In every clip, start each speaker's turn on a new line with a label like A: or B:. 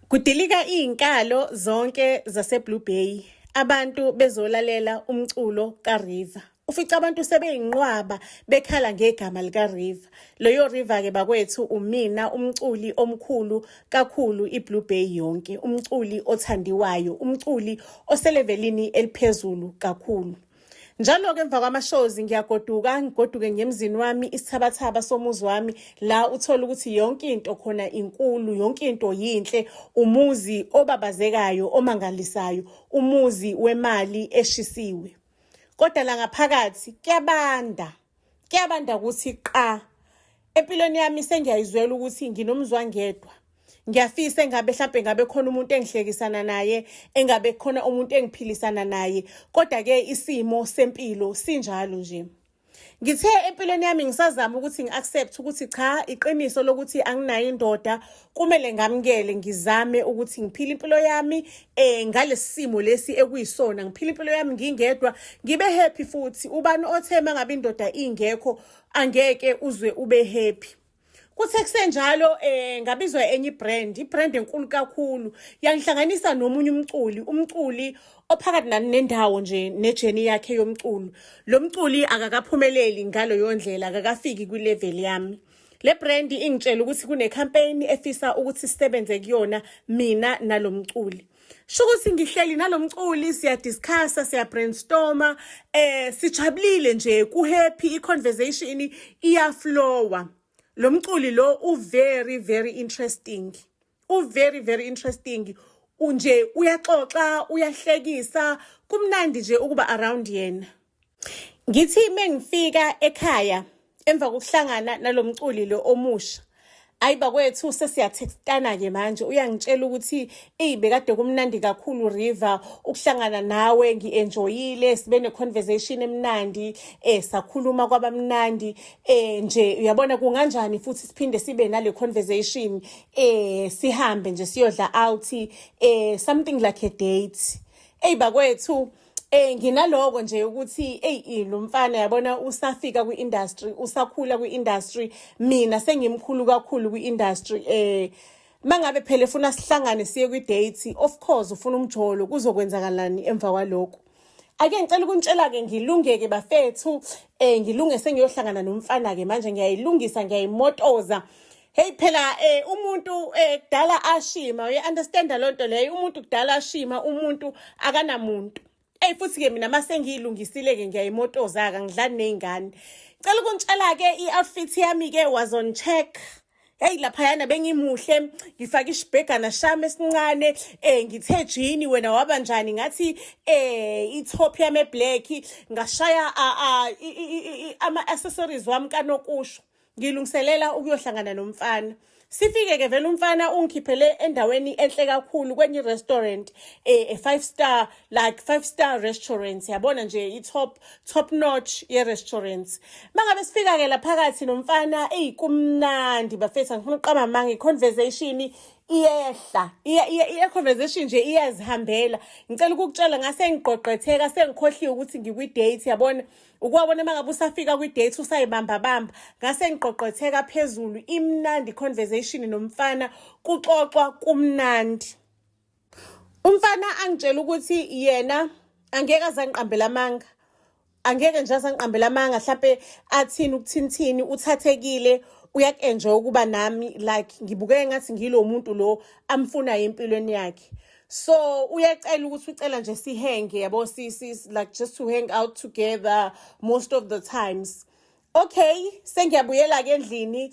A: Kudilika izinkalo zonke zaseBlue Bay abantu bezolalela umculo kaRiver. Ufica abantu sebeyinqwaba bekhala ngegama likaRiver. Loyo River-ke bakwethu umina umculi omkhulu kakhulu iBlue Bay yonke, umculi othandiwayo, umculi oselevelini eliphezulu kakhulu. Njalo-ke emva kwama-shows ngiyagoduka, ngigoduke ngemzini wami, isithabathaba somuzi wami, la uthola ukuthi yonke into khona inkulu, yonke into yinhle, umuzi obabazekayo, omangalisayo, umuzi wemali eshisiwe. Kodwa la ngaphakathi kuyabanda, kuyabanda ukuthi qa. Empilweni yami sengiyayizwela ukuthi nginomzwangedwa. Ngiyafisa engabe hlampe ngabe khona umuntu engihlekisana naye, engabe khona umuntu engiphilisana naye, kodwa-ke isimo sempilo sinjalo nje. Ngithe empilweni yami ngisazama ukuthi ngi-accept ukuthi cha, iqiniso lokuthi anginayo indoda, kumele ngamukele, ngizame ukuthi ngiphile impilo yami ngalesi simo lesi ekuyisona, ngiphile impilo yami ngingedwa, ngibe happy futhi. Ubani othe uma ngabe indoda ingekho angeke uzwe ube happy? Kuthe kusenjalo ngabizwa enye ibrand, ibrand enkulu kakhulu, yangihlanganisa nomunye umculi, umculi ophakathi nendawo nje nejourney yakhe yomculo. Lo mculi akakaphumeleli ngaleyo ndlela, akakafiki kwi-level yami. Le brand ingitshela ukuthi kune-campaign efisa ukuthi sisebenze kuyona mina nalo mculi. Sho ukuthi ngihleli nalo mculi, siyadiscussa, siya-brainstorma, sijabulile nje, ku-happy, i-conversation iyaflowa. Lo mculi lo u-very very interesting, u-very very interesting unje, uyaxoxa, uyahlekisa, kumnandi nje ukuba around yena. Ngithi mengifika ekhaya emva kokuhlangana nalomculi lo omusha, ayi bakwethu, sesiyathextana-ke manje, uyangitshela ukuthi eyi, bekade kumnandi kakhulu River ukuhlangana nawe, ngi-enjoyile, sibe ne-conversation emnandi, sakhuluma kwabamnandi, nje uyabona kunganjani futhi siphinde sibe nale conversation, sihambe nje siyodla out, something like a date. Eyi bakwethu, nginaloko nje ukuthi ey, lo mfana yabona usafika kwi-industry, usakhula kwi-industry, mina sengimkhulu kakhulu kwi-industry. Mangabe phela efuna sihlangane siye kwi-date, of course ufuna umjolo, kuzokwenzakalani emva kwalokho? Ake ngicela ukunitshela-ke, ngilungeke bafethu, ngilunge sengiyohlangana nomfana-ke manje, ngiyayilungisa, ngiyayimotoza. Hey phela umuntu kudala ashima, uya-understanda loo nto leyo, umuntu kudala ashima, umuntu akanamuntu. Eyi futhi-ke mina mase ngiyilungisile-ke, ngiyayimotoza-ke, angidlali ney'ngane. Cela ukunitshela-ke, i-outfit yami-ke was on check. Hey laphayana bengimuhle, ngifake isibhegana shami esincane, ngithe jini wena waba njani, ngathi i-top yami eblack, ngashaya ama-accessories wami kanokusho, ngilungiselela ukuyohlangana nomfana. Sifike-ke vele, umfana ungikhiphele endaweni enhle kakhulu, kwenye i-restaurant, a five star, like five star restaurant, yabona nje, i-top top notch ye-restaurant. Mangabe sifika-ke la phakathi nomfana, eyi kumnandi bafethu, angifuna ukuqamba amanga, i-conversation iyehla, i-conversation nje iyazihambela. Ngicela ukukutshela, ngase ngigqogqetheka, sengikhohliwe ukuthi ngikwi-date, yabona ukwabona uma ngabe usafika kwi-date usayibambabamba, ngase ngigqogqetheka phezulu, imnandi conversation nomfana, kuxoxwa kumnandi. Umfana angitshela ukuthi yena angeke aze angiqambele amanga, angeke nje aze angiqambele amanga, hlampe athini ukuthinthini, uthathekile, uyaku-enjoy ukuba nami, like ngibukeke ngathi ngilo muntu lo amfunayo empilweni yakhe. So uyacela ukuthi ucela nje sihenge, yabo, si like just to hang out together most of the times. Okay, sengiyabuyela ke endlini,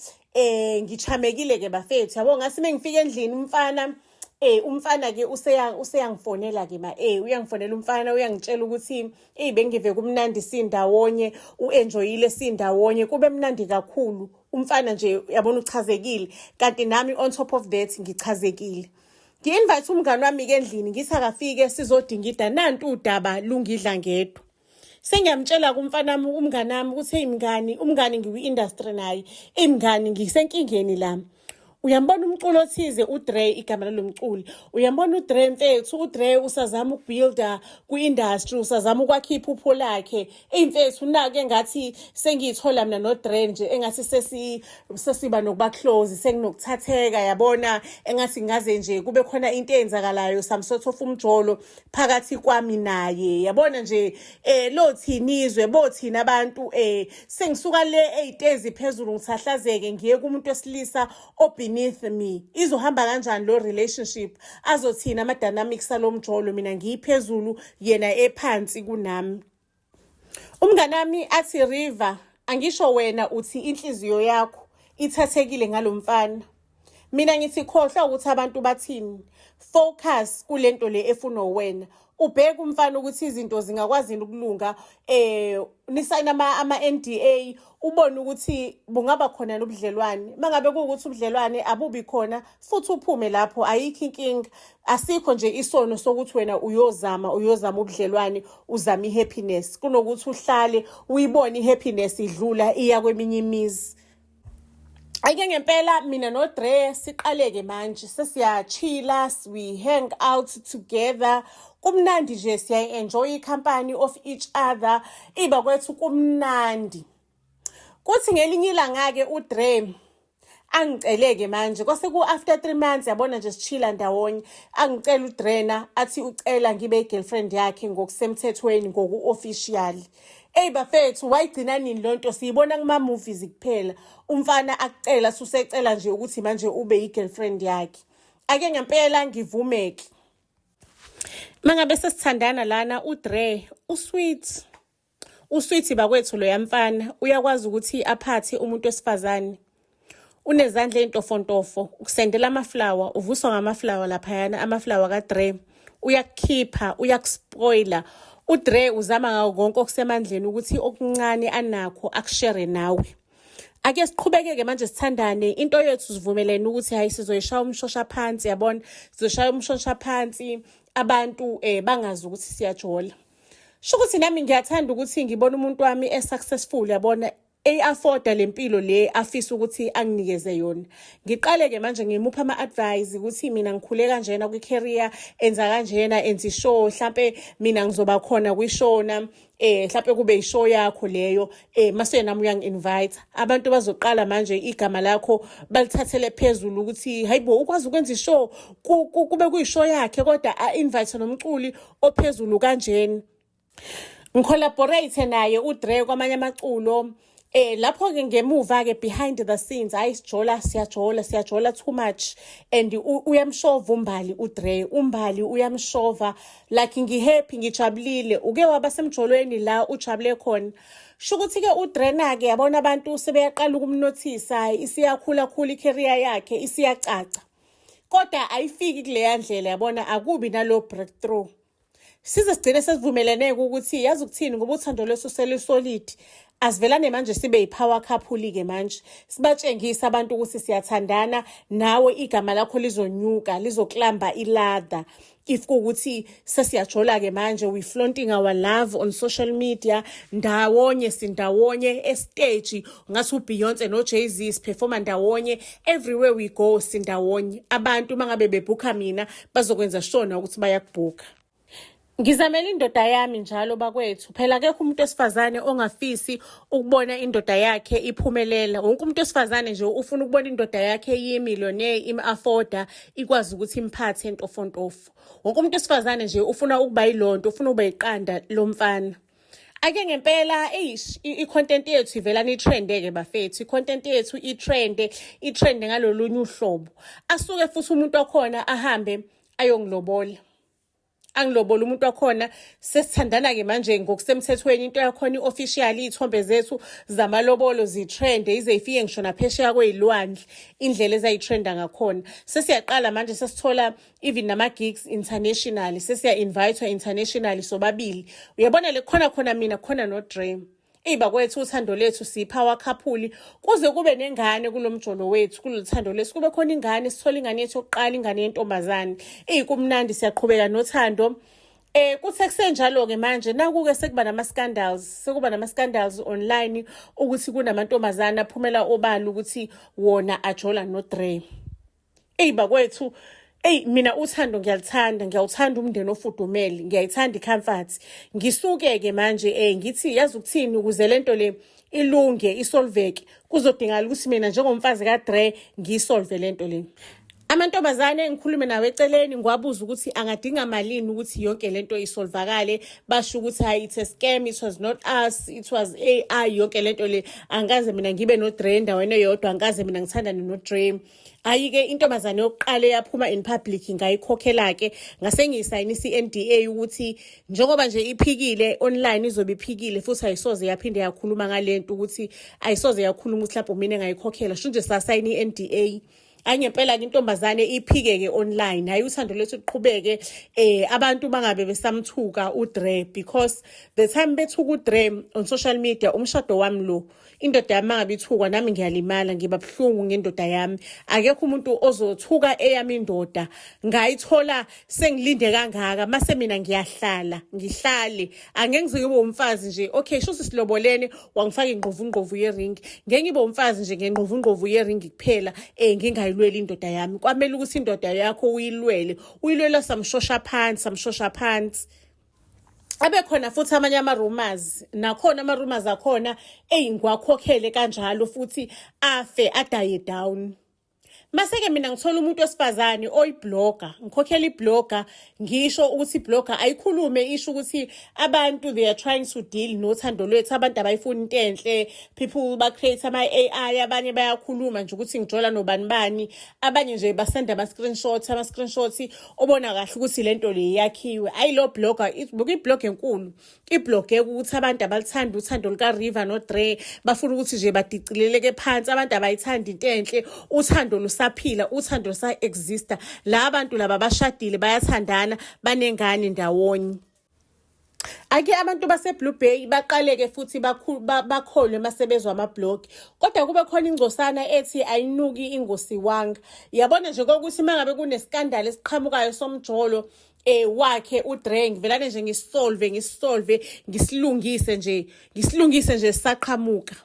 A: ngichamekile ke bafethu, yabo, ngasi mengifika endlini umfana ke useyangifonela ke ma, uyangifonela umfana, uyangitshela ukuthi ey, bengive kumnandi sindawonye, uenjoyile sindawonye, kube mnandi kakhulu. Umfana nje yabona uchazekile, kanti nami on top of that ngichazekile. Ngi-invite umngani wami ke endlini, ngithi akafike sizodingida nantu udaba lungidla ngedwa. Sengiyamtshela kumfana wami, umngani wami, ukuthi hey mngani, umngani ngikwi-industry naye, eyi mngani, ngisenkingeni la. Uyambona umculo othize uDre, igama lalo mculi. Uyambona uDre mfethu, uDre usazama ukubuilda kwi-industry, usazama ukwakha iphupho lakhe. Eyi mfethu, nake engathi sengiyithola mina noDre nje, engathi sesiba nokuba close, senginokuthatheka yabona, engathi ngaze nje kube khona into eyenzakalayo, some sort of umjolo phakathi kwami naye, yabona nje. Lothini izwe, bothina abantu? Sengisuka le eyitezi phezulu, ngithahlazeke, ngiye kumuntu wesilisa o-beneath me. Izohamba kanjani lo relationship? Azothina ama-dynamics alomjolo, mina ngiyiphezulu, yena ephansi kunami? Umnganami athi, "River, angisho wena uthi inhliziyo yakho ithathekile ngalomfana? Mina ngithi khohlwa ukuthi abantu bathini, focus kulento le efunwa wena, ubheke umfana ukuthi izinto zingakwazi ukulunga, nisayina ama NDA, ubone ukuthi bungaba khona nobudlelwane. Mangabe kuwukuthi ubudlelwane abubi khona futhi, uphume lapho, ayikho inkinga. Asikho nje isono sokuthi wena uyozama ubudlelwane, uzama ihappiness, kunokuthi uhlale uyibone ihappiness idlula iya kweminye imizi." Ake ngempela mina noDre siqaleke manje sesiyachilla, we hang out together, kumnandi nje, siyayi-enjoy i-company of each other, iba kwethu kumnandi. Kuthi ngelinye ilanga-ke uDre angiceleke manje, kwase ku-after 3 months, yabona nje, sichila ndawonye, angicela uDrena, athi ucela ngibe i-girlfriend yakhe ngokusemthethweni, ngoku-official. Eyi bafethu, wayigcina nini loo nto? Siyibona kuma-movies kuphela, umfana akucela, susecela nje ukuthi manje ube i-girlfriend yakhe. Ake ngempela ngivumeke. Mangabe sesithandana lana, uDre usweet, usweet bakwethu loya mfana, uyakwazi ukuthi aphathe umuntu wesifazane, unezandla ey'ntofontofo, ukusendela amaflawa, uvuswa ngamaflawa laphayana, amaflawa kaDre. Uyakukhipha, uyakuspoila uDre, uzama ngako konke okusemandleni ukuthi okuncane anakho akushere nawe. Ake siqhubekeke manje sithandane, into yethu sivumelene ukuthi hayi, sizoyishaya umshosha phansi, yabona, sizoshaya umshosha phansi, abantu bangazi ukuthi siyajola. Sho ukuthi nami ngiyathanda ukuthi ngibone umuntu wami e-successful, yabona, eyi-afforda le mpilo le afisa ukuthi anginikeze yona. Ngiqale-ke manje ngimupha ama-advice ukuthi mina ngikhule kanjena kwi-career, enza kanjena, enza ishow, hlampe mina ngizoba khona kwishona, hlampe kube ishow yakho leyo, mase nami uyangi-invite, abantu bazoqala manje igama lakho balithathele phezulu ukuthi hayibo, ukwazi ukwenza ishow, kube kuyishow yakhe, kodwa a-invite nomculi ophezulu kanjena. Ngicollaborate naye uDre kwamanye amaculo. Lapho ke ngemuva ke, behind the scenes, hayi, sijola, siyajola, siyajola too much, and uyamshova uMbali uDre, uMbali uyamshova, like ngihappy, ngijabulile. Uke waba semjolweni la ujabule khona? Sho ukuthi ke uDrena ke, yabona, abantu sebeyaqala ukumnothisa, isiyakhula khula icareer yakhe, isiyacaca, kodwa ayifiki kuleya ndlela, yabona, akubi nalo breakthrough. Size sigcine sesivumelene ukuthi, yazi ukuthini, ngoba uthando lwesu selusolid, asivelane manje sibe yi-power couple-ke manje, sibatshengise abantu ukuthi siyathandana. Nawe igama lakho lizonyuka, lizoklamba iladder if kuwukuthi sesiyajola-ke manje, we flaunting our love on social media ndawonye, sindawonye estage, ngathi uBeyonce no-Jay-Z, siperforma ndawonye, everywhere we go sindawonye. Abantu uma ngabe bebhukha mina, bazokwenza sure ukuthi bayakubhukha. Ngizamela indoda yami njalo bakwethu. Phela akekho umuntu wesifazane ongafisi ukubona indoda yakhe iphumelela. Wonke umuntu wesifazane nje ufuna ukubona indoda yakhe iyimillionaire, im-afforda, ikwazi ukuthi imphathe ntofontofo. Wonke umuntu wesifazane nje ufuna ukuba yilonto, ufuna ukuba iqanda lomfana. Ake ngempela, eish, i-content yethu ivelana itrende-ke bafethu, i-content yethu itrende, itrende ngalolunye uhlobo. Asuke futhi umuntu wakhona ahambe ayongilobola, angilobola umuntu wakhona. Sesithandana-ke manje ngokusemthethweni, into yakhona i-official, iy'thombe zethu zamalobolo zitrende ize ifike ngisho naphesheya kwey'lwandle, indlela ezayitrenda ngakhona. Sesiyaqala manje sesithola even nama-gigs internationally, sesiya-invite-wa internationally sobabili, uyabona, le khona khona mina khona noDream. Eyi bakwethu, uthando lethu, siyi-power couple, kuze kube nengane kulo mjolo wethu, kulolu thando lethu kube khona ingane, sithole ingane yethu yokuqala, ingane yentombazane. Eyi, kumnandi, siyaqhubeka nothando. Kuthe kusenjalo ke manje, naku ke sekuba nama scandals, sekuba nama scandals online ukuthi kunamantombazana aphumela obala ukuthi wona ajola noDre. Eyi bakwethu, eyi mina uthando ngiyalithanda, ngiyawuthanda umndeni ofudumele, ngiyayithanda i-comfort. Ngisuke-ke manje ngithi yazi ukuthini ukuze le nto le ilunge isolveke kuzodingakala ukuthi mina njengomfazi kaDre ngiyisolve le nto le. Amantombazane engikhulume nawo eceleni ngiwabuza ukuthi angadinga malini ukuthi yonke lento isolvakale, basho ukuthi hayi, it's a scam, it was not us, it was AI. Yonke lento le, angikaze mina ngibe noDre endaweni eyodwa, angikaze mina ngithandane noDre. Hhayi-ke, intombazane yokuqala eyaphuma in public ngayikhokhela-ke, ngase ngiyisayinisa i-NDA ukuthi njengoba nje iphikile online, izobe iphikile futhi ayisoze yaphinde yakhuluma ngale nto, ukuthi ayisoze yakhuluma ukuthi lapho mina engayikhokhela. Sho nje sasayina i-NDA. Hayi, ngempela-ke intombazane iphike-ke online. Hhayi, uthando lethu luqhubeke. Abantu bangabe besamthuka uDre, because the time bethuka uDre on social media, umshado wami lo, indoda yami mangabe ithukwa nami ngiyalimala, ngiba buhlungu ngendoda yami. Akekho umuntu ozothuka eyami indoda. Ngayithola sengilinde kangaka, mase mina ngiyahlala ngihlale, angeke ngize ngibe umfazi nje. Okay, sho silobolene, wangifaka ingqovungqovu yeringi, ngeke ngibe umfazi nje ngengqovungqovu yeringi kuphela, ngingayilweli indoda yami. Kwamele ukuthi indoda yakho uyilwele, uyilwela samshosha phansi, samshosha phansi. Abe khona futhi amanye ama-rumors, nakhona ama-rumors akhona eyi ngiwakhokhele kanjalo futhi, afe adaye down. Mase-ke mina ngithola umuntu wesifazane oyi-blogger, ngikhokhela i-blogger, ngisho ukuthi i-blogger ayikhulume, isho ukuthi abantu, they are trying to deal nothando lwethu, abantu abayifuni into enhle, people ba-create ama-AI, abanye bayakhuluma nje ukuthi ngijola nobani bani, abanye nje basenda ama-screenshot obona kahle ukuthi le nto le yakhiwe. Ayi, lo blogger bekuyi-blog enkulu, ibloge ukuthi abantu abalithandi uthando luka-River noDre, bafuna ukuthi nje badicileleke phansi, abantu abayithandi into enhle, uthando lusaphila, uthando lusa-exista, la bantu laba bashadile, bayathandana, banengane ndawonye. Ake abantu base-Blue Bay baqaleke futhi bakholwe masebezwa ama-blog, kodwa kube khona ingcosana ethi ayinuki ingosiwanga. Yabona nje kokuthi uma ngabe kuneskandalo esiqhamukayo somjolo wakhe uDre, ngivelane nje ngisisolve, ngisisolve, ngisilungise nje, ngisilungise nje saqhamuka.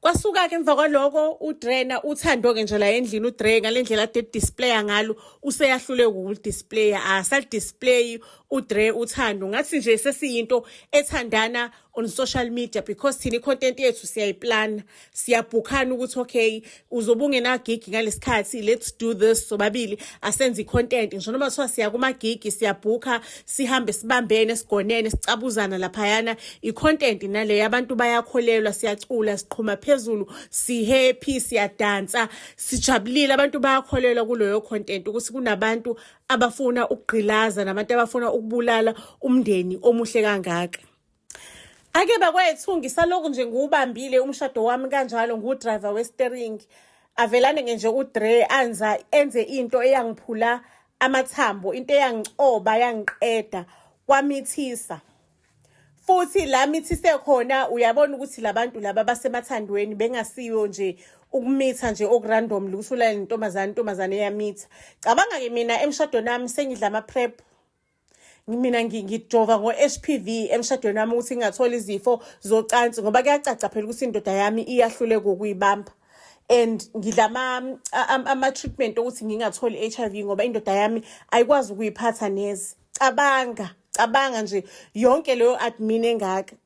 A: Kwasuka-ke emva kwaloko uDrena uthando-ke nje la endlini. UDre ngale ndlela ade displaya ngalo, useyahluleka ukulidisplaya, asalidisplay uDre uthando, ngathi nje sesiyinto ethandana on social media, because thina i-content yethu siyayiplana, siyabhukhana ukuthi okay, uzobe ungenagigi ngalesikhathi, let's do this sobabili, asenze i-content. Ngisho noma kuthiwa siya kumagigi, siyabhukha, sihambe sibambene, sigonene, sicabuzana laphayana, i-content naleyo, abantu bayakholelwa. Siyacula, siqhuma phezulu, si-happy, siyadansa, sijabulile, abantu bayakholelwa kuleyo content ukuthi kunabantu abafuna ukugqilaza nabantu abafuna ukubulala umndeni omuhle kangaka. Ake bakwethu, ngisaloku nje ngiwubambile umshado wami kanjalo, ngu-driver we-steering, avelane nje uDre anza enze into eyangiphula amathambo, into eyangicoba yangiqeda, kwamithisa futhi la mithise khona. Uyabona ukuthi labantu laba basemathandweni, bengasiyo nje ukumitha nje okurandom ukuthi ulale nentombazane, intombazane eyamitha. Cabanga-ke mina emshadweni wami sengidla ama-PrEP, mina ngijova ngo-HPV emshadweni wami ukuthi ngingatholi izifo zocansi, ngoba kuyacaca phela ukuthi indoda yami iyahluleka ukuyibamba, and ngidla ama-treatment okuthi ngingatholi i-HIV ngoba indoda yami ayikwazi ukuyiphatha neze. Cabanga, cabanga nje yonke leyo admin engaka.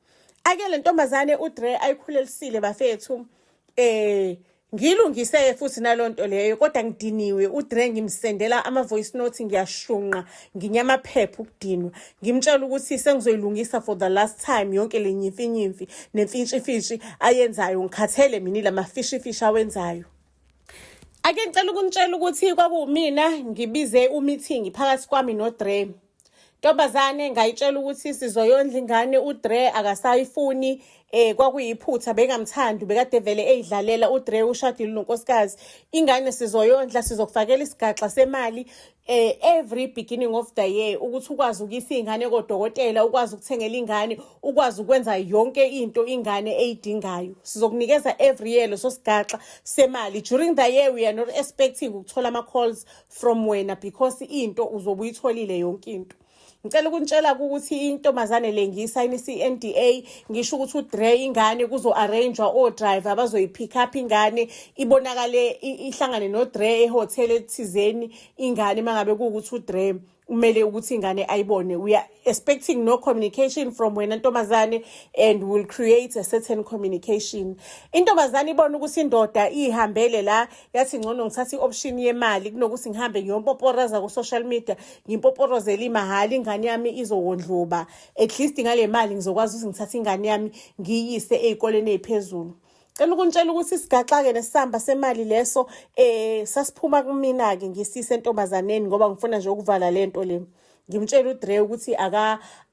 A: Ake le ntombazane uDre ayikhulelisile bafethu, ngilungise futhi nalonto leyo, kodwa ngidiniwe. uDre ngimsendela ama-voice note, ngiyashunqa, nginyamaphepha ukudinwa, ngimtshela ukuthi sengizoyilungisa for the last time yonke le nyimfinyimfi nemfintshifintshi ayenzayo, ngikhathele mina lama fishifishi awenzayo. Ake ngicela ukunitshela ukuthi kwakuwumina ngibize u-meeting phakathi kwami noDre. Ntombazane ngayitshela ukuthi sizoyondla ingane, uDre akasayifuni, kwakuyiphutha, bengamthandi, bekade vele eyidlalela. uDre ushadile nonkosikazi, ingane sizoyondla, sizokufakela isigaxa semali every beginning of the year ukuthi ukwazi ukuyisa ingane kodokotela, ukwazi ukuthengela ingane, ukwazi ukwenza yonke into ingane eyidingayo. Sizokunikeza every year leso sigaxa semali. During the year we are not expecting ukuthola ama-calls from wena because into uzobe uyitholile yonke into. Ngicela ukunitshela ukuthi intombazane le ngiyisayinisa i-NDA, ngisho ukuthi uDre ingane kuzo-arrange-wa o-driver abazoyi-pick up ingane, ibonakale ihlangane noDre ehotel ethizeni ingane, mangabe kuwukuthi uDre kumele ukuthi ingane ayibone. We are expecting no communication from wena ntombazane and will create a certain communication. Intombazane ibona ukuthi indoda ihambele la, yathi ngcono ngithatha i-option yemali kunokuthi ngihambe ngiyompoporaza ku-social media, ngimpoporozele imahhala, ingane yami izowondluba. At least ngale mali ngizokwazi ukuthi ngithathe ingane yami ngiyise ey'koleni ey'phezulu. Cela ukuntshela ukuthi sigaxa-ke nesamba semali leso sasiphuma kumina-ke ngisise entombazaneni ngoba ngifuna nje ukuvala le nto le. Ngimtshela uDre ukuthi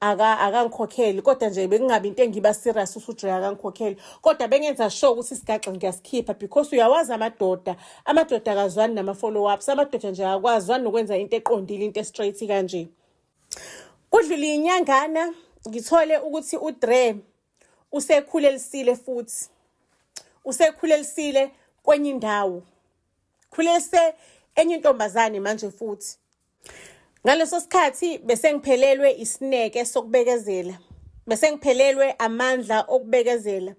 A: akangikhokheli, kodwa nje bekungabi into engiba serious ukuthi uDre akangikhokheli, kodwa bengenza sure ukuthi isigaxa ngiyasikhipha because uyawazi amadoda akazwani nama-follow ups, amadoda nje akwazwani nokwenza into eqondile, into e-straight kanje. Kudlule inyangana, ngithole ukuthi uDre usekhulelisile futhi usekhulelisile kwenye indawo, khulelise enye intombazane manje futhi. Ngaleso sikhathi bese ngiphelelwe isineke sokubekezela, bese ngiphelelwe amandla okubekezela,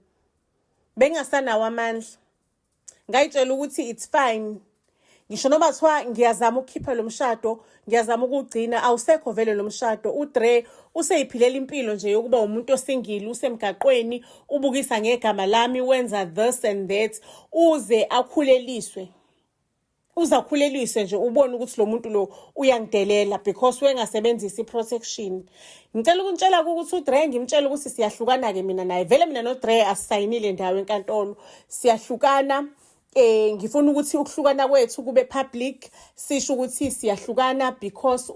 A: bengasanawo amandla. Ngayitshela ukuthi it's fine, ngisho noma kuthiwa ngiyazama ukukhipha lo mshado, ngiyazama ukugcina, awusekho vele lo mshado. UDre useyiphilela impilo nje yokuba umuntu osingile, usemgaqweni, ubukisa ngegama lami, wenza this and that, uze akhuleliswe, uzakhuleliswe nje, ubone ukuthi lo muntu lo uyangidelela because wengasebenzisi i-protection. Ngicela ukuntshela ukuthi uDre ngimtshela ukuthi siyahlukana-ke mina naye. Vele mina noDre asisayinile ndawo enkantolo, siyahlukana. Ngifuna ukuthi ukuhlukana kwethu kube public, sisho ukuthi siyahlukana because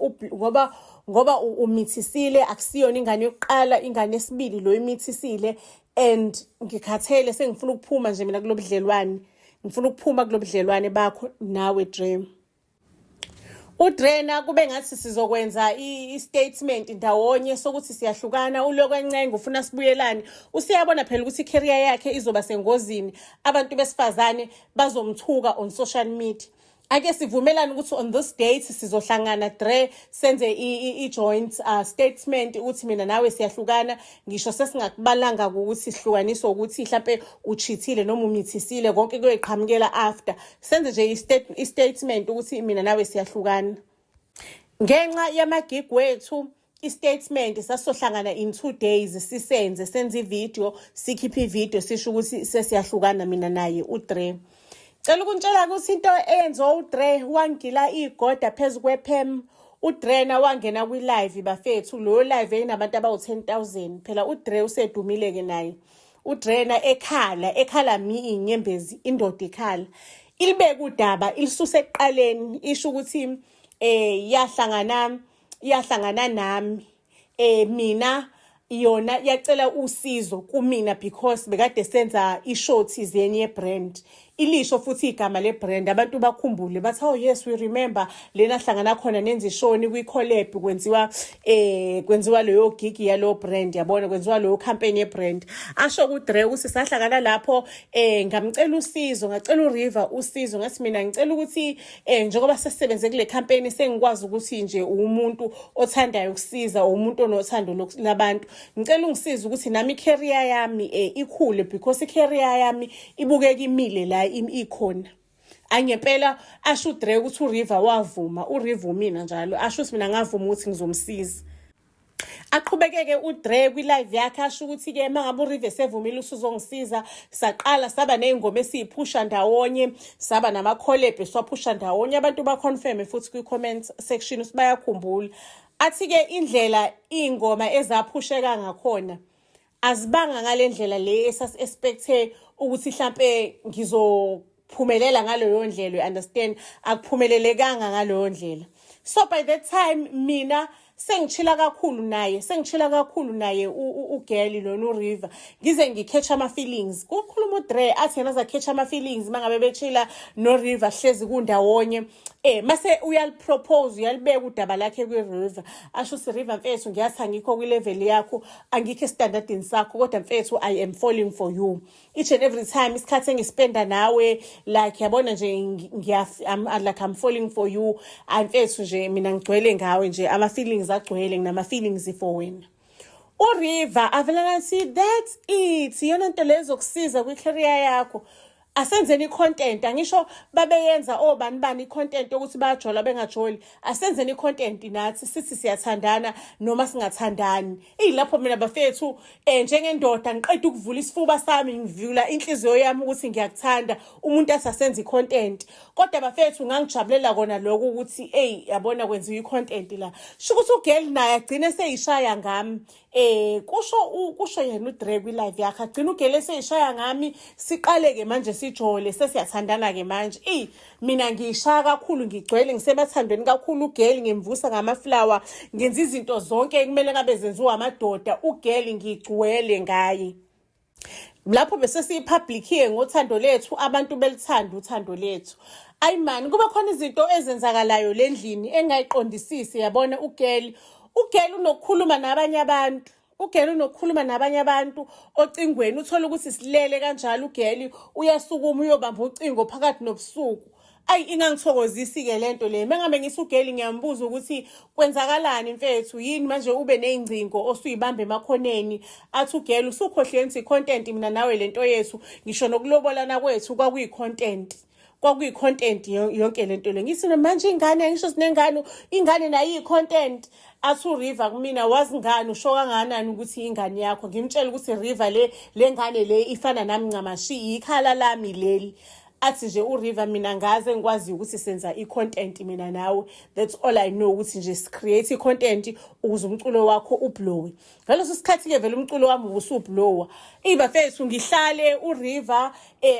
A: ngoba umithisile, akusiyona ingane yokuqala, ingane yesibili lo imithisile, and ngikhathele, sengifuna ukuphuma nje mina kulobudlelwane, ngifuna ukuphuma kulobudlelwane bakho nawe Dre. UDrena kube ngathi sizokwenza i-statement ndawonye sokuthi siyahlukana, ulokhu encenga ufuna sibuyelane. Usiyabona phela ukuthi i-career yakhe izoba sengozini, abantu besifazane bazomthuka on social media. Ake sivumelane ukuthi on this date sizohlangana Dre, senze i-joint statement ukuthi mina nawe siyahlukana, ngisho sesingakubalanga ukuthi sihlukaniswe ukuthi mhlampe uchithile noma umithisile, konke kuyoyiqhamukela after. Senze nje i-statement ukuthi mina nawe siyahlukana. Ngenxa yamagig wethu, i-statement sasizohlangana in 2 days, sisenze, senze ivideo, sikhiphe ivideo, sisho ukuthi sesiyahlukana mina naye uDre. Cela ukuntshela ukuthi into eyenziwa uDre, wangila igoda phezu kwephem. UDrena wangena kwi-live bafethu, loyo live eyinabantu abawu-10 000. Phela uDre usedumile-ke naye. UDrena ekhala, ekhala mi iy'nyembezi, indoda ikhala, ilibeke udaba, ilisuse ekuqaleni, isho ukuthi yahlangana nami, mina yona yacela usizo kumina because bekade senza i-show thizeni ye-brand. Ilisho futhi igama le-brand, abantu bakhumbule, bathi, "Oh yes, we remember lena hlangana khona nenza ishoni kwi-collab, kwenziwa leyo gig yalo brand, yabona, kwenziwa leyo campaign ye-brand." Asho kuDre ukuthi sahlangana lapho, ngamcela usizo, ngacela uRiver usizo, ngathi mina ngicela ukuthi njengoba sesisebenze kule campaign, sengikwazi ukuthi nje umuntu othandayo ukusiza, umuntu onothando labantu, ngicela ungisize ukuthi nami i-career yami ikhule because i-career yami ibukeka imile la ikhona. Angempela asho uDre ukuthi uRiver wavuma, uRiver umina njalo, asho ukuthi mina ngavuma ukuthi ngizomsiza. Aqhubekeke uDre kwi-live yakhe, asho ukuthi-ke uma ngabe uRiver sevumile usuzongisiza, saqala saba ney'ngoma esiyiphusha ndawonye, saba nama-collab esiwaphusha ndawonye. Abantu ba-confirme futhi kwi-comment section ukuthi bayakhumbula. Athi-ke indlela iy'ngoma ezaphusheka ngakhona azibanga ngale ndlela le esasi-expecte ukuthi hlampe ngizophumelela ngaleyo ndlela, you understand? Akuphumelelekanga ngaleyo ndlela. So by that time mina sengichila kakhulu naye, sengichila kakhulu naye ugirl lona uRiver, ngize ngikhetha ama-feelings. Kukhuluma uDre, athi yena azakhetha ama-feelings uma ngabe bechila noRiver, hlezi kundawonye. Mase uyalipropose, uyalibeka udaba lakhe kwi-River, asho ukuthi, "River mfethu, ngiyathi angikho kwi-level yakho, angikho esitandardini sakho, kodwa mfethu I am falling for you each and every time. Isikhathi engispenda nawe, like yabona nje, like I'm falling for you. Mfethu nje mina ngigcwele ngawe nje ama-feelings." Ama-feelings agcwele, nginama-feelings for wena. URiver avele ngathi, "That's it, iyona nto leyo ezokusiza kwi-career yakho. Asenzeni i-content. Angisho babeyenza obani bani i-content yokuthi bayajola bengajoli? Asenzeni i-content nathi, sithi siyathandana noma singathandani." Iyilapho mina bafethu, njengendoda, ngiqeda ukuvula isifuba sami, ngivula inhliziyo yami ukuthi ngiyakuthanda, umuntu asasenza i-content. Kodwa bafethu, ngangijabulela kona lokho ukuthi, eyi, yabona, kwenziwa i-content la. Sho ukuthi ugirl naye agcine seyishaya ngami. Kusho yena uDre kwi-live yakhe, agcina ugirl eseyishaya ngami. Siqale-ke manje sijole, sesiyathandana-ke manje. Eyi, mina ngiyishaya kakhulu, ngigcwele, ngisemathandweni kakhulu. Ugirl ngimvusa ngamaflawa, ngenza izinto zonke ekumele ngabe zenziwa amadoda. Ugirl ngigcwele ngaye. Lapho bese siyipublic-ke ngothando lethu, abantu belithanda uthando lethu. Ayi mani, kuba khona izinto ezenzakalayo le ndlini engayiqondisisi. Yabona, ugirl unokukhuluma nabanye abantu, ugirl unokukhuluma nabanye abantu ocingweni. Uthole ukuthi silele kanjalo, ugirl uyasukuma uyobamba ucingo phakathi nobusuku. Ayi, ingangithokozisi-ke lento le. Mengabe ngithi ugirl, ngiyambuza ukuthi kwenzakalani mfethu, yini manje ube ney'ngcingo osuyibamba emakhoneni? Athi ugirl, "Usukhohlweni ukuthi i-content mina nawe lento yethu? Ngisho nokulobolana kwethu kwakuyi-content, kwakuyi-content yonke lento le." Ngithi, "Manje ingane, ngisho sinengane, ingane nayo iyi-content?" Athi uRiver kumina, "Wazi ngani? Usho kangakanani ukuthi ingane yakho?" Ngimtshela ukuthi, "River, le ngane le ifana nami ncamashi, ikhala lami leli." Athi nje uRiver, "Mina ngaze ngikwazi ukuthi senza i-content mina nawe. That's all I know, ukuthi nje si-create i-content ukuze umculo wakho ublowe." Ngaleso sikhathi-ke vele umculo wami ubusublowa. Ibafethu, ngihlale, uRiver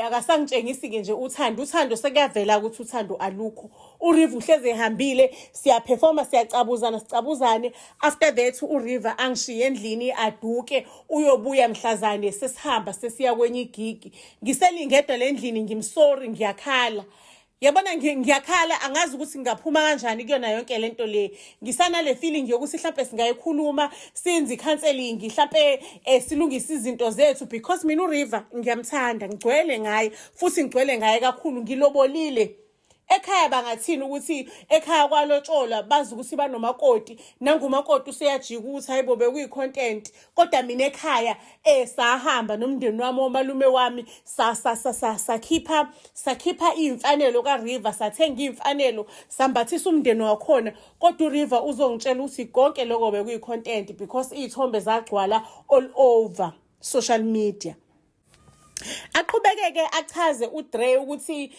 A: akasangitshengisi-ke nje uthando. Uthando sekuyavela ukuthi uthando alukho. URiver uhlezi ehambile, siyaperforma, siyacabuzana, sicabuzane. After that uRiver angishiye endlini, aduke, uyobuya mhlazane sesihamba, sesiya kwenye igigi. Ngiselingedwa le ndlini, ngimsorry, ngiyakhala. Yabona, ngiyakhala, angazi ukuthi ngingaphuma kanjani kuyona yonke lento le. Ngisanale feeling yokuthi mhlampe singayikhuluma, sinze i-counseling mhlampe, silungise izinto zethu, because mina uRiver ngiyamthanda, ngigcwele ngaye futhi, ngigcwele ngaye kakhulu. Ngilobolile ekhaya, bangathini ukuthi ekhaya kwalotsholwa, bazi ukuthi banomakoti, nangumakoti useyajika ukuthi hayibo, bekuyi-content. Kodwa mina ekhaya sahamba nomndeni wami, omalume wami, sakhipha iy'mfanelo kaRiver, sathenga iy'mfanelo, sambathisa umndeni wakhona. Kodwa uRiver uzongitshela ukuthi konke lokho bekuyi-content because iy'thombe zagcwala all over social media. Aqhubekeke achaze uDre ukuthi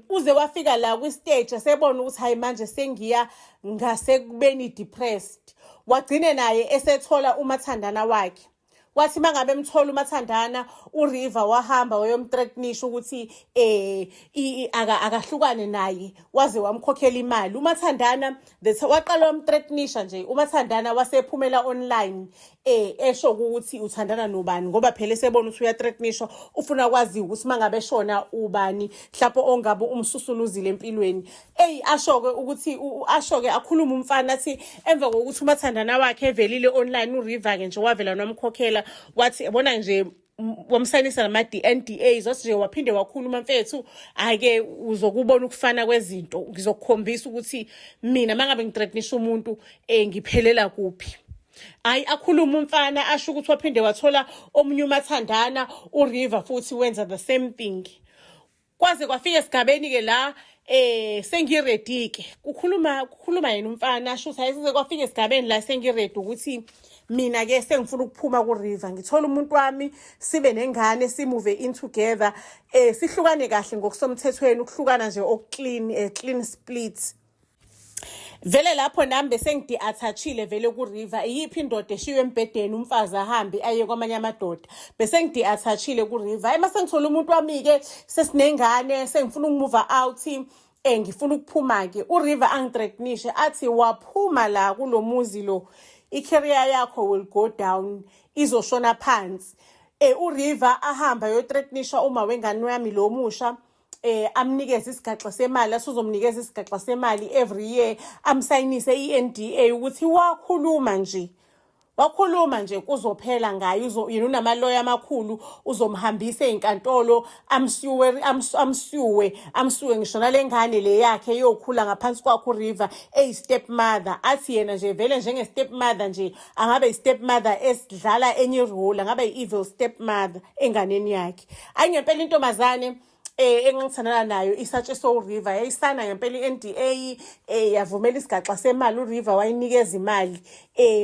A: uze wafika la kwi-stage esebona ukuthi hayi, manje sengiya ngasekubeni depressed. Wagcine naye esethola umathandana wakhe. Wathi mangabe emthola umathandana, uRiver wahamba wayomthreatenisha ukuthi akahlukane naye, waze wamkhokhela imali umathandana. Waqala wamthreatenisha nje umathandana, wasephumela online esho ukuthi uthandana nobani, ngoba phela esebona ukuthi uyathreatenishwa, ufuna kwaziwa ukuthi mangabe eshona ubani mhlawumbe ongabe umsusuluzile empilweni. Eyi, asho-ke ukuthi asho-ke, akhuluma umfana, athi emva kokuthi umathandana wakhe evelile online, uRiver-ke nje wavela nomkhokhela, wathi yabona nje, wamsayinisa nama-NDAs. Wathi nje waphinde wakhuluma, "Mfethu, hhayi-ke, uzokubona ukufana kwezinto. Ngizokukhombisa ukuthi mina uma ngabe ngithreatenisha umuntu ngiphelela kuphi." Hayi, akhuluma umfana, asho ukuthi waphinde wathola omunye umathandana, uRiver futhi wenza the same thing. Kwaze kwafika esigabeni-ke la sengiready ke, kukhuluma yena umfana, asho ukuthi hayi, size kwafika esigabeni la sengiready ukuthi mina ke sengifuna ukuphuma ku-River, ngithola umuntu wami, sibe nengane, simove in together, sihlukane kahle ngokusomthethweni, ukuhlukana nje okuclean, clean split. Vele lapho nami bese ngidi-attachile vele ku-River. Iyiphi indoda eshiywe embhedeni, umfazi ahambe aye kwamanye amadoda? Bese ngidi-attachile ku-River. Hayi, mase ngithola umuntu wami-ke, sesinengane, sengifuna ukumove out, ngifuna ukuphuma-ke, uRiver angithreatenishe, athi, "Waphuma la kulo muzi lo, i-career yakho will go down, izoshona phansi." URiver ahamba ayothreatenisha uma wengane wami lo musha, amnikeze isigaxa semali, asuzomnikeza isigaxa semali every year, amsayinise i-NDA ukuthi wakhuluma nje. Wakhuluma nje kuzophela ngaye, yena unamaloya amakhulu, uzomhambisa ey'nkantolo, amsuwe, amsuwe, amsuwe ngisho nale ngane le yakhe eyokhula ngaphansi kwakhe uRiver eyi-step mother. Athi yena nje vele njenge-step mother nje angabe i-step mother esidlala enye i-role, angabe i-evil step mother enganeni yakhe. Ayi, ngempela intombazane engangithandana nayo isatshiswa uRiver, yayisana ngempela i-NDA, yavumela isigaxa semali. uRiver wayinikeza imali,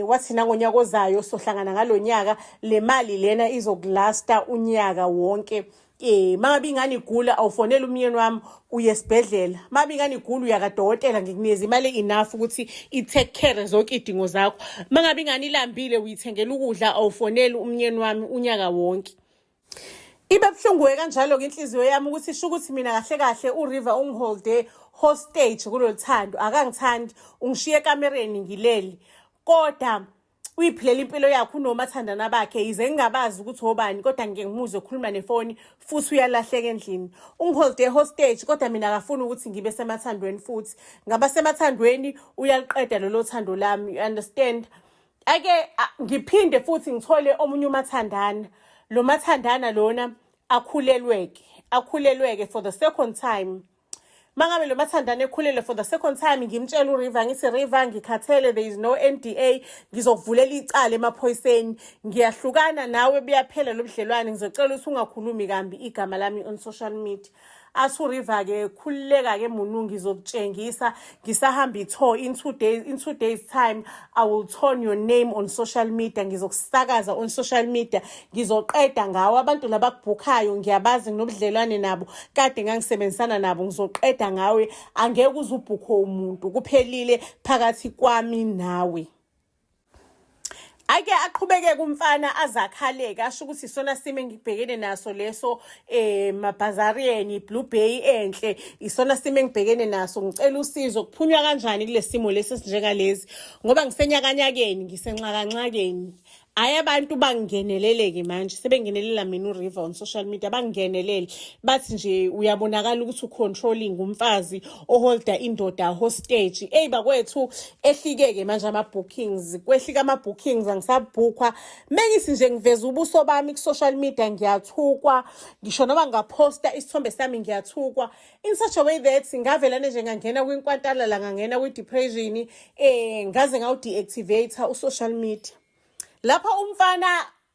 A: wathi nangonyaka ozayo sohlangana ngalonyaka, le mali lena izokulasta unyaka wonke. Mangabe ingane igula, awufonela umyeni wami, uye esibhedlela. Mangabe ingane igula, uya kadokotela, ngikunikeza imali enough ukuthi i-take care zonke iy'dingo zakho. Mangabe ingane ilambile, uyithengela ukudla, awufoneli umyeni wami unyaka wonke. Ibe buhlungu-ke kanjalo-ke inhliziyo yami ukuthi sho ukuthi mina kahle kahle uRiver ungiholde hostage kulolu thando, akangithandi, ungishiye ekamereni ngilele, kodwa uyiphilela impilo yakhe unomathandana bakhe, yize ngingabazi ukuthi obani, kodwa ngike ngimuzwe ekhuluma nefoni futhi uyalahleka endlini. Ungiholde hostage, kodwa mina akafuni ukuthi ngibe semathandweni futhi. Ngaba semathandweni, uyaliqeda lolo thando lami, you understand? Ake ngiphinde futhi ngithole omunye umathandana. Lo mathandana lona akhulelweke, akhulelweke for the second time. Mangabe lo mathandana ekhulelwe for the second time, ngimtshela uRiver, ngithi, "River, ngikhathele, there is no NDA, ngizokuvulela icala emaphoyiseni, ngiyahlukana nawe, buyaphela lo budlelwane, ngizocela ukuthi ungakhulumi kambi igama lami on social media." Athi uRiver-ke, "Khululeka-ke munu, ngizokutshengisa ngisahamba i-tour in 2 days, in 2 days time I will turn your name on social media, ngizokusakaza on social media, ngizoqeda ngawo abantu labakubhukhayo, ngiyabazi, nginobudlelwane nabo, kade ngangisebenzisana nabo, ngizoqeda ngawe, angeke uze ubhukhe umuntu, kuphelile phakathi kwami nawe." Ake aqhubeke kumfana azakhaleke, asho ukuthi isona simo engibhekene naso leso, mabhazarian Blue Bay enhle, isona simo engibhekene naso, ngicela usizo, kuphunywa kanjani kule simo lesi esinjengalezi, ngoba ngisenyakanyakeni, ngisenxakanxakeni. Hhayi, abantu bangingenelele-ke manje, sebengenelela mina uRiver on social media, bangingenelele, bathi nje uyabonakala ukuthi u-controlling umfazi oholda indoda hostage. Eyi bakwethu, ehlike-ke manje ama-bookings, kwehlika ama-bookings, angisabhukhwa. Mengithi nje ngiveza ubuso bami ku-social media, ngiyathukwa, ngisho noma ngaphosta isithombe sami, ngiyathukwa in such a way that ngavelane nje ngangena kwinkwantalala, ngangena kwi-depression, ngaze ngawu-deactivate u-social media. Lapha umfana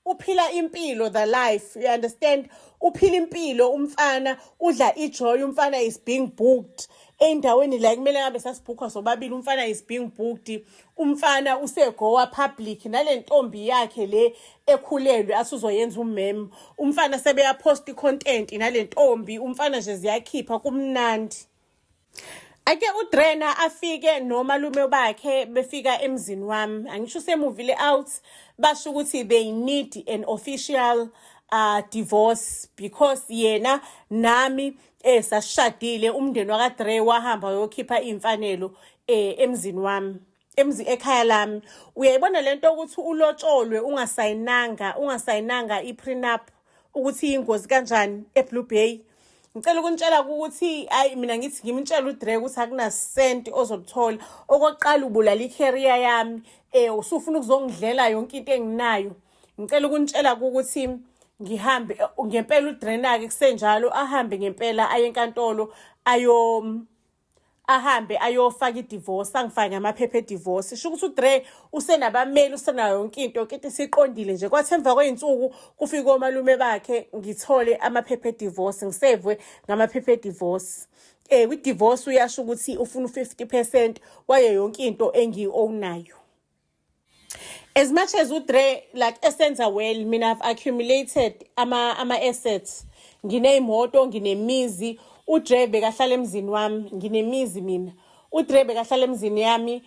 A: uphila impilo, the life, you understand? Uphila impilo umfana, udla ijoy, umfana is being booked endaweni la kumele ngabe sasibhukhwa sobabili. Umfana is being booked, umfana usegowa public nale ntombi yakhe le ekhulelwe asuzoyenza umem. Umfana sebeyapost i-content nale ntombi, umfana nje ziyakhipha, kumnandi. Ake uDrena afike nomalume bakhe, befika emzini wami, angisho usemuvile out, basho ukuthi they need an official divorce because yena nami sashadile, umndeni wakaDre wahamba wayokhipha imfanelo emzini wami, emzi ekhaya lami. Uyayibona lento ukuthi ulotsholwe ungasayinanga i-prenup, ukuthi ingozi kanjani eBlue Bay? Ngicela ukunitshela ukuthi hayi, mina ngithi ngimtshela uDre ukuthi akunasenti ozolithola. Okokuqala, ubulala i-career yami, usufuna ukuzongidlela yonke into enginayo. Ngicela ukunitshela ukuthi ngihambe ngempela. uDrena-ke kusenjalo ahambe ngempela aye enkantolo, ayo ahambe ayofaka i-divorce, angifake ngamaphepha e-divorce. Sho ukuthi uDre usenabameli, usenayo yonke into, yonke into isiqondile nje. Kwathi emva kwey'nsuku kufike omalume bakhe, ngithole amaphepha e-divorce, ngisevwe ngamaphepha e-divorce. Kwi-divorce uyasho ukuthi ufuna u-50% wayo yonke into engiyi-ownayo. As much as uDre like esenza well, mina I've accumulated ama assets, ngineyimoto, nginemizi. uDre bekahlala emzini wami, nginemizi mina. uDre bekahlala emzini yami,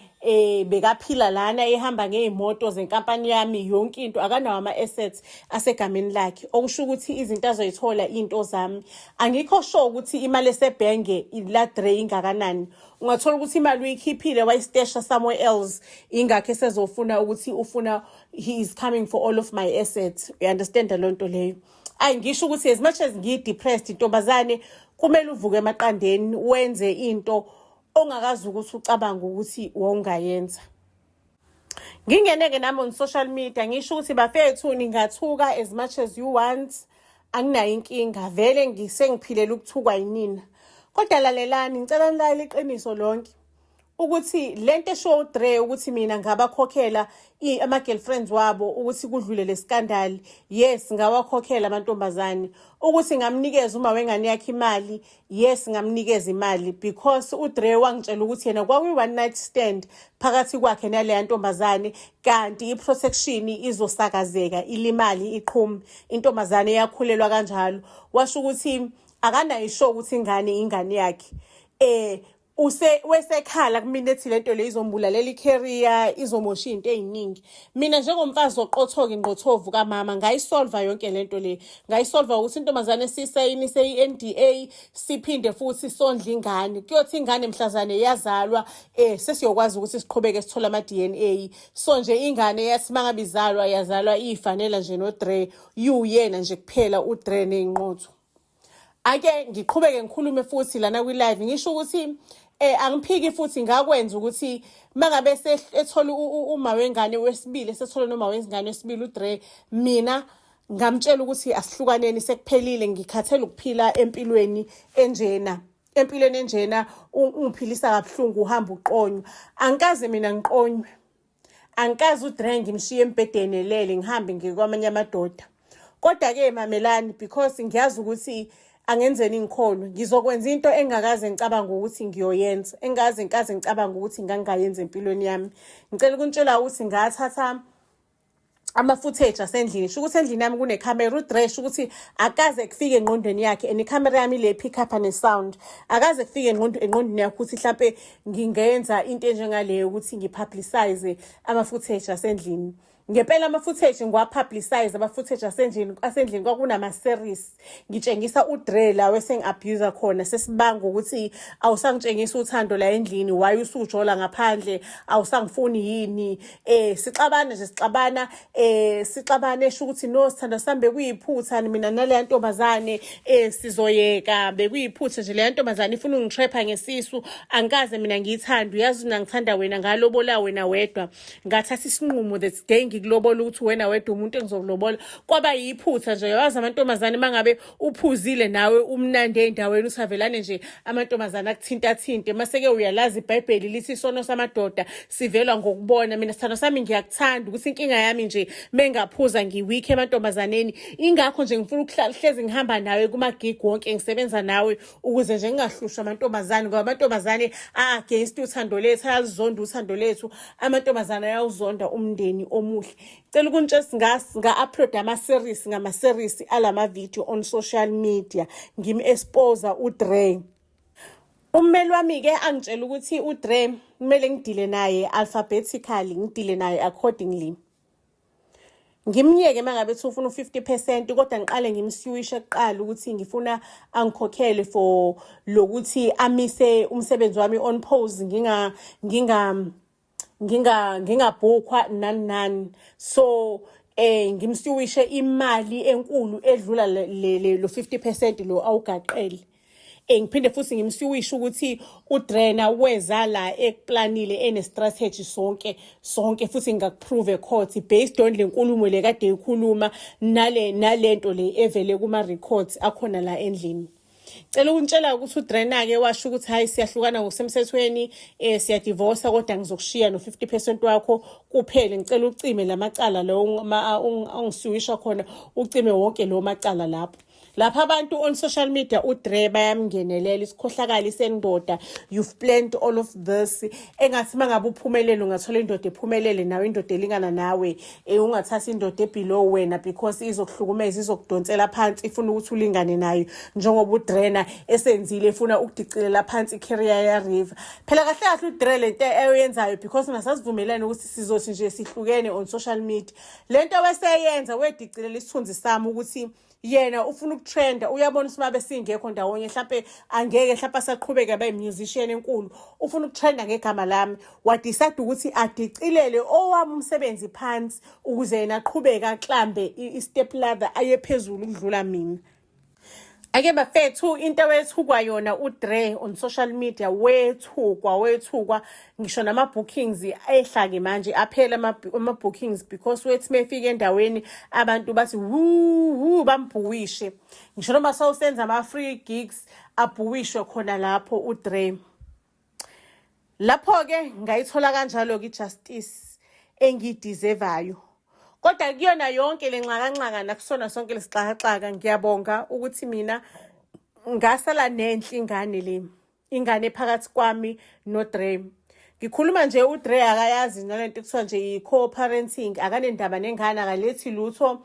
A: bekaphila lana, ehamba ngey'moto zenkampani yami, yonke into. Akanawo ama-assets asegameni lakhe, okusho ukuthi izinto azoyithola iy'nto zami. Angikho sure ukuthi imali esebhenge la Dre ingakanani. Ungathola ukuthi imali uyikhiphile, wayistesha somewhere else, ingakho esezofuna ukuthi ufuna, he is coming for all of my assets, you understand loo nto leyo? Ayi, ngisho ukuthi as much as ngiyi-depressed intombazane, kumele uvuke emaqandeni, wenze into ongakazi ukuthi ucabanga ukuthi wawungayenza. Ngingene-ke nami on social media ngisho ukuthi bafethu ningathuka as much as you want, anginayo inkinga vele ngisengiphilela ukuthukwa yinina. Kodwa lalelani, ngicela nilalele iqiniso lonke ukuthi lento eshiwo uDre ukuthi mina ngabakhokhela ama-girlfriends wabo ukuthi kudlule le scandal. Yes, ngawakhokhela amantombazane. Ukuthi ngamnikeza uma wengane yakhe imali, yes, ngamnikeza imali because uDre wangitshela ukuthi yena kwakuyi-one night stand phakathi kwakhe naleya ntombazane, kanti i-protection izosakazeka ilimali iqhume, intombazane yakhulelwa kanjalo. Washo ukuthi akanayo isho ukuthi ingane ingane yakhe. Use wesekhala kumina ethi lento le izombulalela i-career, izomosha izinto ey'ningi. Mina njengomfazi oqotho-ke ngqothovu kamama ngayisolva yonke lento le, ngayisolva ukuthi intombazane sisayinise i-NDA, siphinde futhi sondle ingane. Kuyothi ingane mhlazane yazalwa sesiyokwazi ukuthi siqhubeke sithole ama-DNA. So nje ingane yathi mangabe izalwa yazalwa iyifanela nje noDre, iwuyena nje kuphela uDre ney'nqotho. Ake ngiqhubeke ngikhulume futhi lana kwi-live ngisho ukuthi angiphiki futhi ngakwenza ukuthi mangabe ethola uma wengane wesibili, esethola noma wengane wesibili uDre, mina ngamtshela ukuthi asihlukaneni, sekuphelile, ngikhathele ukuphila empilweni enjena. Empilweni enjena ungiphilisa kabuhlungu, uhamba uqonywa. Angikaze mina ngiqonywe. Angikaze uDre ngimshiye embhedeni elele ngihambe ngiye kwamanye amadoda. Kodwa-ke mamelani, because ngiyazi ukuthi angenzeni ngikholwe, ngizokwenza into engakaze ngicabanga ukuthi ngiyoyenza, engaze ngikaze ngicabanga ukuthi ngangingayenza empilweni yami. Ngicela ukunitshela ukuthi ngathatha ama-footage asendlini, sho ukuthi endlini yami kunekhamera. uDre sho ukuthi akaze kufike engqondweni yakhe, and ikhamera yami ile pick up ne-sound, akaze kufike engqondweni yakhe ukuthi hlampe ngingenza into enjengaleyo ukuthi ngipublicize ama-footage asendlini. Ngempela ama-footage ngiwa-publicize, ama-footage asendlini kwakunama-series ngitshengisa uDre la wesengi-abuse khona, sesibanga ukuthi awusangitshengisa uthando la endlini, why usujola ngaphandle, awusangifuni yini? Sixabana nje, sixabana, sixabane, esho ukuthi no sithanda sami, bekuyiphutha mina naleya ntombazane, sizoyeka, bekuyiphutha nje, leya ntombazane ifuna ungitrapha ngesisu, angikaze mina ngiyithande, uyazi mina ngithanda wena, ngalobola wena wedwa, ngathatha isinqumo that day ngikulobola ukuthi wena wedwa umuntu engizokulobola. Kwaba yiphutha nje. Yawazi amantombazane, mangabe uphuzile nawe umnandi ey'ndaweni, usavelane nje amantombazane akuthintathinte, mase-ke uyalazi iBhayibheli lithi isono samadoda sivelwa ngokubona. Mina sithando sami ngiyakuthanda, ukuthi inkinga yami nje mengaphuza ngiwikhe emantombazaneni, ingakho nje ngifuna ukuhlezi ngihamba nawe kuma-gig wonke, ngisebenza nawe ukuze nje ngingahlushwa amantombazane, ngoba amantombazane a-against uthando lethu, ayaluzonda uthando lethu amantombazane, ayawuzonda umndeni omuhle. Cela ukunitshela, nga-upload ama-series ngama-series alama-video on social media ngim-expose uDre. Ummeli wami-ke angitshela ukuthi uDre kumele ngidile naye alphabetically, ngidile naye accordingly, ngimyeke uma ngabe ethi ufuna u-50%, kodwa ngiqale ngimsuwishe kuqala ukuthi ngifuna angikhokhele for lokuthi amise umsebenzi wami on pause, nginga nginga nginga ngingabhukhwa nani nani. So ngimsuwishe imali enkulu edlula le lo 50% lo awugaqele. Ngiphinde futhi ngimsuwishe ukuthi uDrena weza la ekuplanile, ene-strategy sonke sonke, futhi ngingakuprove court based on le nkulumo le kade ikhuluma nale nalento le evele kuma-records akhona la endlini. Cela ukuntshela ukuthi uDrena-ke washo ukuthi hhayi, siyahlukana ngokusemthethweni, siyadivosa, kodwa ngizokushiya no-50% wakho kuphele. Ngicela ucime lamacala lo ongisuwisha khona, ucime wonke lo macala lapho. Lapha abantu on social media uDre bayamngenelela, isikhohlakali sendoda, you've planned all of this, engathi mangabe uphumelele ungathola indoda ephumelele nawe, indoda elingana nawe, ungathatha indoda ebelow wena because izokuhlukumeza, izokudonsela phansi, ifuna ukuthi ulingane nayo njengoba uDrena esenzile, efuna ukudicilela phansi i-career ya River. Phela kahle kahle uDre lento eyenzayo, because nasasivumelene ukuthi sizothi nje sihlukene on social media, lento weseyenza wedicilela isithunzi sami ukuthi yena ufuna ukutrenda. Uyabona ukuthi mabe singekho ndawonye mhlampe angeke mhlampe asaqhubeka abe musician enkulu, ufuna ukutrenda ngegama lami. Wadecide ukuthi adicilele owami umsebenzi phansi ukuze yena aqhubeke aklambe i-step ladder aye phezulu ukudlula mina. Ake bafethu, into ewethukwa yona uDre on social media, wethukwa, wethukwa, ngisho nama-bookings ehla-ke manje, aphela ama-bookings because wethi mefika endaweni abantu bathi wuu wuu, bambhuwishe. Ngisho noma sawusenza ama-free gigs, abhuwishwe khona lapho uDre. Lapho-ke ngayithola kanjalo-ke i-justice engiyideservayo. Kodwa kuyona yonke le nxakanxaka nakusona sonke lesixakaxaka, ngiyabonga ukuthi mina ngasala nenhle ingane, le ingane phakathi kwami noDre. Ngikhuluma nje, uDre akayazi nalento kuthiwa nje i-co-parenting, akanendaba nengane, akalethi lutho.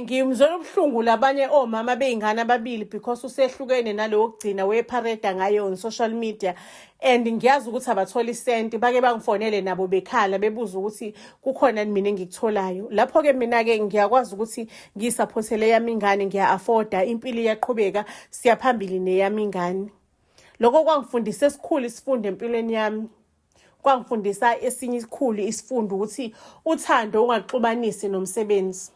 A: Ngimzwela ubuhlungu labanye omama beyingane ababili because usehlukene nalo wokugcina wepareda ngaye on social media, and ngiyazi ukuthi abatholi isenti. Bake bangifonele nabo bekhala, bebuza ukuthi kukhona mina engikutholayo. Lapho-ke mina-ke ngiyakwazi ukuthi ngiyisupportele yami ingane, ngiya-afforda, impilo iyaqhubeka, siyaphambili neyami ingane. Lokho kwangifundisa esikhulu isifundo empilweni yami, kwangifundisa esinye isikhulu isifundo ukuthi uthando ungaxubanisi nomsebenzi.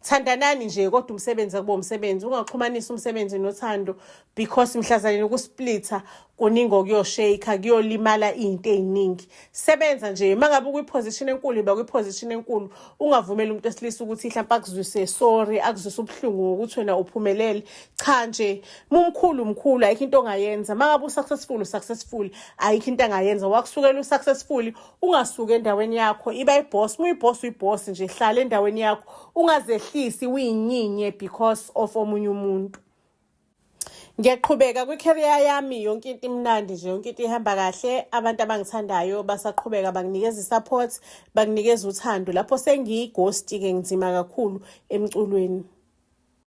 A: Thandanani nje, kodwa umsebenzi akuba umsebenzi, ungaxhumanisi umsebenzi nothando because mhlazane ukusplitha kuningi okuyoshake, kuyolimala iy'nto ey'ningi. Sebenza nje, uma ngabe ukwiposition enkulu, iba kwiposition enkulu. Ungavumeli umuntu wesilisa ukuthi mhlawumpe akuzwise sorry, akuzwise ubuhlungu ngokuthi wena uphumelele. Cha nje, mumkhulu mkhulu, ayikho into ongayenza. Uma ngabe usuccessful, usuccessful, ayikho into angayenza. Wakusukela usuccessful, ungasuki endaweni yakho, iba iboss. Uma uyiboss, uyiboss nje, hlala endaweni yakho, ungazehlisi uyinyenye because of omunye umuntu. Ngiyaqhubeka kwi-career yami, yonke into imnandi nje, yonke into ihamba kahle. Abantu abangithandayo basaqhubeka banginikeza i-support, banginikeza uthando. Lapho sengiyi-ghost-ke, ngizima kakhulu emculweni.